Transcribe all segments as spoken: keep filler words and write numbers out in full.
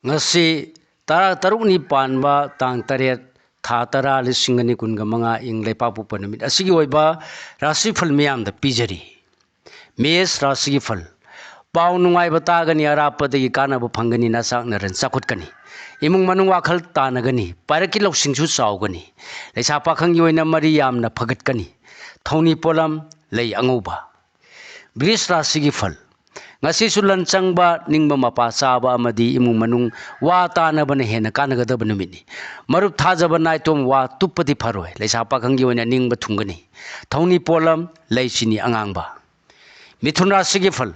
ꯉꯁꯤ ꯇꯔꯥ ꯇꯔꯨꯛꯅꯤ ꯄꯥꯟꯕ ꯇꯥꯡ ꯇꯔꯦꯠ, ꯊꯥ ꯇꯔꯥ, ꯂꯤꯁꯤꯡ ꯑꯅꯤ ꯀꯨꯟꯒ ꯃꯉꯥ, ꯏꯪ ꯂꯩꯄꯥꯛꯄꯣꯛꯄ ꯅꯨꯃꯤꯠ ꯑꯁꯤꯒꯤ ꯑꯣꯏꯕ ꯔꯥꯁꯤꯐꯜ ꯃꯤꯌꯥꯝꯗ ꯄꯤꯖꯔꯤ꯫ ꯃꯦꯁ ꯔꯥꯁꯤꯒꯤ ꯐꯜ꯫ ꯄꯥꯎ ꯅꯨꯡꯉꯥꯏꯕ ꯇꯥꯒꯅꯤ, ꯑꯔꯥꯞꯄꯗꯒꯤ ꯀꯥꯟꯅꯕ ꯐꯪꯒꯅꯤ, ꯅꯆꯥꯛꯅꯔꯟ ꯆꯥꯎꯈꯠꯀꯅꯤ, ꯏꯃꯨꯡ ꯃꯅꯨꯡ ꯋꯥꯈꯜ ꯇꯥꯅꯒꯅꯤ, ꯄꯥꯏꯔꯛꯀꯤ ꯂꯧꯁꯤꯡꯁꯨ ꯆꯥꯎꯒꯅꯤ꯫ ꯂꯩꯁꯥ ꯄꯥꯈꯪꯒꯤ ꯑꯣꯏꯅ ꯃꯔꯤ ꯌꯥꯝꯅ ꯐꯒꯠꯀꯅꯤ꯫ ꯊꯧꯅꯤ ꯄꯣꯠꯂꯝ ꯂꯩ ꯑꯉꯧꯕ꯫ ꯕ꯭ꯔꯤꯁ ꯔꯥꯁꯤꯒꯤ ꯐꯜ꯫ ꯉꯁꯤꯁꯨ ꯂꯟ ꯆꯪꯕ, ꯅꯤꯡꯕ ꯃꯄꯥ ꯆꯥꯕ ꯑꯃꯗꯤ ꯏꯃꯨꯡ ꯃꯅꯨꯡ ꯋꯥ ꯇꯥꯅꯕꯅ ꯍꯦꯟꯅ ꯀꯥꯟꯅꯒꯗꯕ ꯅꯨꯃꯤꯠꯅꯤ꯫ ꯃꯔꯨꯞ ꯊꯥꯖꯕ ꯅꯥꯏꯇꯣꯝ ꯋꯥ ꯇꯨꯞꯄꯗꯤ ꯐꯔꯣꯏ꯫ ꯂꯩꯁꯥ ꯄꯥꯈꯪꯒꯤ ꯑꯣꯏꯅ ꯅꯤꯡꯕ ꯊꯨꯡꯒꯅꯤ꯫ ꯊꯧꯅꯤ ꯄꯣꯠꯂꯝ ꯂꯩ ꯆꯤꯅꯤ ꯑꯉꯥꯡꯕ꯫ ꯃꯤꯊꯨꯟ ꯔꯥꯁꯤꯒꯤ ꯐꯜ꯫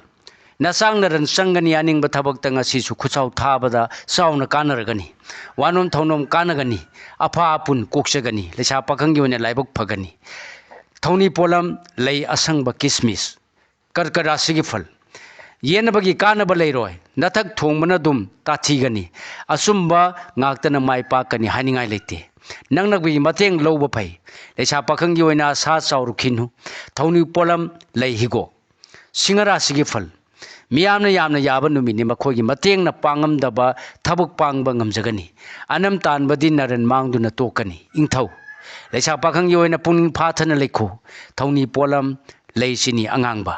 ꯅꯆꯥꯛꯅꯔꯟ ꯆꯪꯒꯅꯤ, ꯑꯅꯤꯡꯕ ꯊꯕꯛꯇ ꯉꯁꯤꯁꯨ ꯈꯨꯠꯁꯥꯎ ꯊꯥꯕꯗ ꯆꯥꯎꯅ ꯀꯥꯟꯅꯔꯒꯅꯤ꯫ ꯋꯥꯅꯣꯝ ꯊꯧꯅꯣꯝ ꯀꯥꯟꯅꯒꯅꯤ, ꯑꯐ ꯑꯄꯨꯟ ꯀꯣꯛꯆꯒꯅꯤ꯫ ꯂꯩꯁꯥ ꯄꯥꯈꯪꯒꯤ ꯑꯣꯏꯅ ꯂꯥꯏꯕꯛ ꯐꯒꯅꯤ꯫ ꯊꯧꯅꯤ ꯄꯣꯠꯂꯝ ꯂꯩ ꯑꯁꯪꯕ ꯀꯤꯁꯃꯤꯁ꯫ ꯀꯔꯀ ꯔꯥꯁꯤꯒꯤ ꯐꯜ꯫ ꯌꯦꯟꯅꯕꯒꯤ ꯀꯥꯟꯅꯕ ꯂꯩꯔꯣꯏ꯫ ꯅꯊꯛ ꯊꯣꯡꯕꯅ ꯑꯗꯨꯝ ꯇꯥꯊꯤꯒꯅꯤ꯫ ꯑꯆꯨꯝꯕ ꯉꯥꯛꯇꯅ ꯃꯥꯏ ꯄꯥꯛꯀꯅꯤ ꯍꯥꯏꯅꯤꯡꯉꯥꯏ ꯂꯩꯇꯦ꯫ ꯅꯛꯅꯕꯒꯤ ꯃꯇꯦꯡ ꯂꯧꯕ ꯐꯩ꯫ ꯂꯩꯁꯥ ꯄꯥꯈꯪꯒꯤ ꯑꯣꯏꯅ ꯑꯁꯥ ꯆꯥꯎꯔꯨꯈꯤꯅꯨ꯫ ꯊꯧꯅꯤ ꯄꯣꯠꯂꯝ ꯂꯩ ꯍꯤꯒꯣꯛ꯫ ꯁꯤꯡꯍ ꯔꯥꯁꯤꯒꯤ ꯐꯜ꯫ ꯃꯤꯌꯥꯝꯅ ꯌꯥꯝꯅ ꯌꯥꯕ ꯅꯨꯃꯤꯠꯅꯤ꯫ ꯃꯈꯣꯏꯒꯤ ꯃꯇꯦꯡꯅ ꯄꯥꯡꯉꯝꯗꯕ ꯊꯕꯛ ꯄꯥꯡꯕ ꯉꯝꯖꯒꯅꯤ꯫ ꯑꯅꯝ ꯇꯥꯟꯕꯗꯤ ꯅꯔꯟ ꯃꯥꯡꯗꯨꯅ ꯇꯣꯛꯀꯅꯤ꯫ ꯏꯪꯊꯧ꯫ ꯂꯩꯁꯥ ꯄꯥꯈꯪꯒꯤ ꯑꯣꯏꯅ ꯄꯨꯛꯅꯤꯡ ꯐꯥꯊꯅ ꯂꯩꯈꯣ꯫ ꯊꯧꯅꯤ ꯄꯣꯠꯂꯝ ꯂꯩ ꯆꯤꯅꯤ ꯑꯉꯥꯡꯕ꯫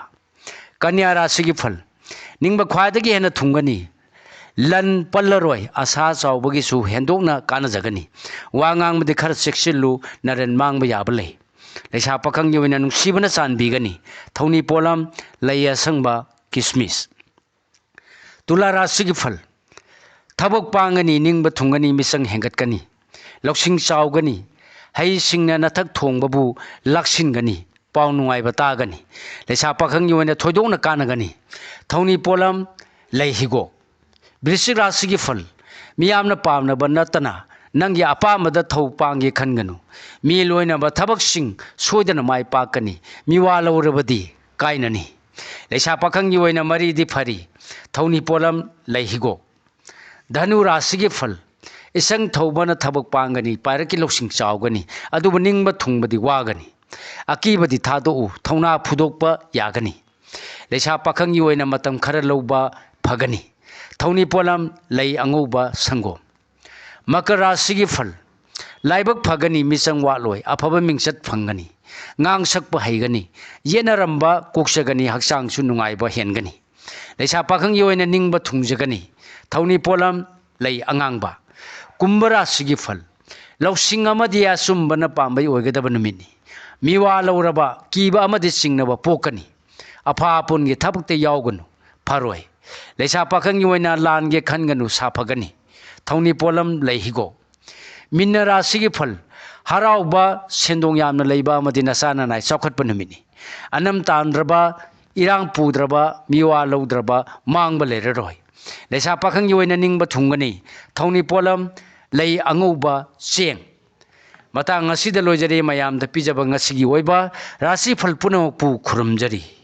ꯀꯟꯌꯥ ꯔꯥꯁꯤꯒꯤ ꯐꯜ꯫ ꯅꯤꯡꯕ ꯈ꯭ꯋꯥꯏꯗꯒꯤ ꯍꯦꯟꯅ ꯊꯨꯡꯒꯅꯤ꯫ ꯂꯟ ꯄꯜꯂꯔꯣꯏ꯫ ꯑꯁꯥ ꯆꯥꯎꯕꯒꯤꯁꯨ ꯍꯦꯟꯗꯣꯛꯅ ꯀꯥꯟꯅꯖꯒꯅꯤ꯫ ꯋꯥ ꯉꯥꯡꯕꯗꯤ ꯈꯔ ꯆꯦꯛꯁꯤꯜꯂꯨ, ꯅꯔꯟ ꯃꯥꯡꯕ ꯌꯥꯕ ꯂꯩ꯫ ꯂꯩꯁꯥ ꯄꯥꯈꯪꯒꯤ ꯑꯣꯏꯅ ꯅꯨꯡꯁꯤꯕꯅ ꯆꯥꯟꯕꯤꯒꯅꯤ꯫ ꯊꯧꯅꯤ ꯄꯣꯠꯂꯝ ꯂꯩ ꯑꯁꯪꯕ ꯀꯤꯁꯃꯤꯁ꯫ ꯇꯨꯂꯥ ꯔꯥꯁꯤꯒꯤ ꯐꯜ꯫ ꯊꯕꯛ ꯄꯥꯡꯒꯅꯤ, ꯅꯤꯡꯕ ꯊꯨꯡꯒꯅꯤ, ꯃꯤꯆꯪ ꯍꯦꯟꯒꯠꯀꯅꯤ, ꯂꯧꯁꯤꯡ ꯆꯥꯎꯒꯅꯤ, ꯍꯩꯁꯤꯡꯅ ꯅꯊꯛ ꯊꯣꯡꯕꯕꯨ ꯂꯥꯛꯁꯤꯟꯒꯅꯤ, ꯄꯥꯎ ꯅꯨꯡꯉꯥꯏꯕ ꯇꯥꯒꯅꯤ꯫ ꯂꯩꯁꯥ ꯄꯥꯈꯪꯒꯤ ꯑꯣꯏꯅ ꯊꯣꯏꯗꯣꯛꯅ ꯀꯥꯟꯅꯒꯅꯤ꯫ ꯊꯧꯅꯤ ꯄꯣꯠꯂꯝ ꯂꯩ ꯍꯤꯒꯣꯛ꯫ ꯕ꯭ꯔꯤꯁꯤꯛ ꯔꯥꯁꯤꯒꯤ ꯐꯜ꯫ ꯃꯤꯌꯥꯝꯅ ꯄꯥꯝꯅꯕ ꯅꯠꯇꯅ ꯅꯪꯒꯤ ꯑꯄꯥꯝꯕꯗ ꯊꯧ ꯄꯥꯡꯒꯦ ꯈꯟꯒꯅꯨ꯫ ꯃꯤ ꯂꯣꯏꯅꯕ ꯊꯕꯛꯁꯤꯡ ꯁꯣꯏꯗꯅ ꯃꯥꯏ ꯄꯥꯛꯀꯅꯤ꯫ ꯃꯤꯋꯥ ꯂꯧꯔꯕꯗꯤ ꯀꯥꯏꯅꯅꯤ꯫ ꯂꯩꯁꯥ ꯄꯥꯈꯪꯒꯤ ꯑꯣꯏꯅ ꯃꯔꯤꯗꯤ ꯐꯔꯤ꯫ ꯊꯧꯅꯤ ꯄꯣꯠꯂꯝ ꯂꯩ ꯍꯤꯒꯣꯛ꯫ ꯙꯅꯨ ꯔꯥꯁꯤꯒꯤ ꯐꯜ꯫ ꯏꯁꯪ ꯊꯧꯕꯅ ꯊꯕꯛ ꯄꯥꯡꯒꯅꯤ, ꯄꯥꯏꯔꯛꯀꯤ ꯂꯧꯁꯤꯡ ꯆꯥꯎꯒꯅꯤ, ꯑꯗꯨꯕꯨ ꯅꯤꯡꯕ ꯊꯨꯡꯕꯗꯤ ꯋꯥꯒꯅꯤ꯫ ꯑꯀꯤꯕꯗꯤ ꯊꯥꯗꯣꯛꯎ, ꯊꯧꯅꯥ ꯐꯨꯗꯣꯛꯄ ꯌꯥꯒꯅꯤ꯫ ꯂꯩꯁꯥ ꯄꯥꯈꯪꯒꯤ ꯑꯣꯏꯅ ꯃꯇꯝ ꯈꯔ ꯂꯧꯕ ꯐꯒꯅꯤ꯫ ꯊꯧꯅꯤ ꯄꯣꯠꯂꯝ, ꯂꯩ ꯑꯉꯧꯕ, ꯁꯪꯒꯣꯝ꯫ ꯃꯀꯔ ꯔꯥꯁꯤꯒꯤ ꯐꯜ: ꯂꯥꯏꯕꯛ ꯐꯒꯅꯤ, ꯃꯤꯆꯪ ꯋꯥꯠꯂꯣꯏ, ꯑꯐꯕ ꯃꯤꯡꯆꯠ ꯐꯪꯒꯅꯤ, ꯉꯥꯡ ꯁꯛꯄ ꯍꯩꯒꯅꯤ, ꯌꯦꯠꯅꯔꯝꯕ ꯀꯣꯛꯆꯒꯅꯤ, ꯍꯛꯆꯥꯡꯁꯨ ꯅꯨꯡꯉꯥꯏꯕ ꯍꯦꯟꯒꯅꯤ꯫ ꯂꯩꯁꯥ ꯄꯥꯈꯪꯒꯤ ꯑꯣꯏꯅ ꯅꯤꯡꯕ ꯊꯨꯡꯖꯒꯅꯤ꯫ ꯊꯧꯅꯤ ꯄꯣꯠꯂꯝ, ꯂꯩ ꯑꯉꯥꯡꯕ꯫ ꯀꯨꯝꯚ ꯔꯥꯁꯤꯒꯤ ꯐꯜ: ꯂꯧꯁꯤꯡ ꯑꯃꯗꯤ ꯑꯆꯨꯝꯕꯅ ꯄꯥꯝꯕꯩ ꯑꯣꯏꯒꯗꯕ ꯅꯨꯃꯤꯠꯅꯤ꯫ ꯃꯤꯋꯥ ꯂꯧꯔꯕ, ꯀꯤꯕ ꯑꯃꯗꯤ ꯆꯤꯡꯅꯕ ꯄꯣꯛꯀꯅꯤ꯫ ꯑꯐꯥ ꯑꯄꯨꯟꯒꯤ ꯊꯕꯛꯇ ꯌꯥꯎꯒꯅꯨ, ꯐꯔꯣꯏ꯫ ꯂꯩꯁꯥ ꯄꯥꯈꯪꯒꯤ ꯑꯣꯏꯅ ꯂꯥꯟꯒꯦ ꯈꯟꯒꯅꯨ, ꯁꯥꯐꯒꯅꯤ꯫ ꯊꯧꯅꯤ ꯄꯣꯠꯂꯝ, ꯂꯩ ꯍꯤꯒꯣꯛ꯫ ꯃꯤꯟꯅ ꯔꯥꯁꯤꯒꯤ ꯐꯜ: ꯍꯔꯥꯎꯕ, ꯁꯦꯟꯗꯣꯡ ꯌꯥꯝꯅ ꯂꯩꯕ ꯑꯃꯗꯤ ꯅꯆꯥ ꯅꯅꯥꯏ ꯆꯥꯎꯈꯠꯄ ꯅꯨꯃꯤꯠꯅꯤ꯫ ꯑꯅꯝ ꯇꯥꯟꯗ꯭ꯔꯕ, ꯏꯔꯥꯡ ꯄꯨꯗ꯭ꯔꯕ, ꯃꯤꯋꯥ ꯂꯧꯗ꯭ꯔꯕ, ꯃꯥꯡꯕ ꯂꯩꯔꯔꯣꯏ꯫ ꯂꯩꯁꯥ ꯄꯥꯈꯪꯒꯤ ꯑꯣꯏꯅ ꯅꯤꯡꯕ ꯊꯨꯡꯒꯅꯤ꯫ ꯊꯧꯅꯤ ꯄꯣꯠꯂꯝ, ꯂꯩ ꯑꯉꯧꯕ, ꯆꯦꯡ꯫ ꯃꯇꯥꯡ ꯑꯁꯤꯗ ꯂꯣꯏꯖꯔꯦ꯫ ꯃꯌꯥꯝꯗ ꯄꯤꯖꯕ ꯉꯁꯤꯒꯤ ꯑꯣꯏꯕ ꯔꯥꯁꯤ ꯐꯜ ꯄꯨꯝꯅꯃꯛꯄꯨ ꯈꯨꯔꯨꯝꯖꯔꯤ꯫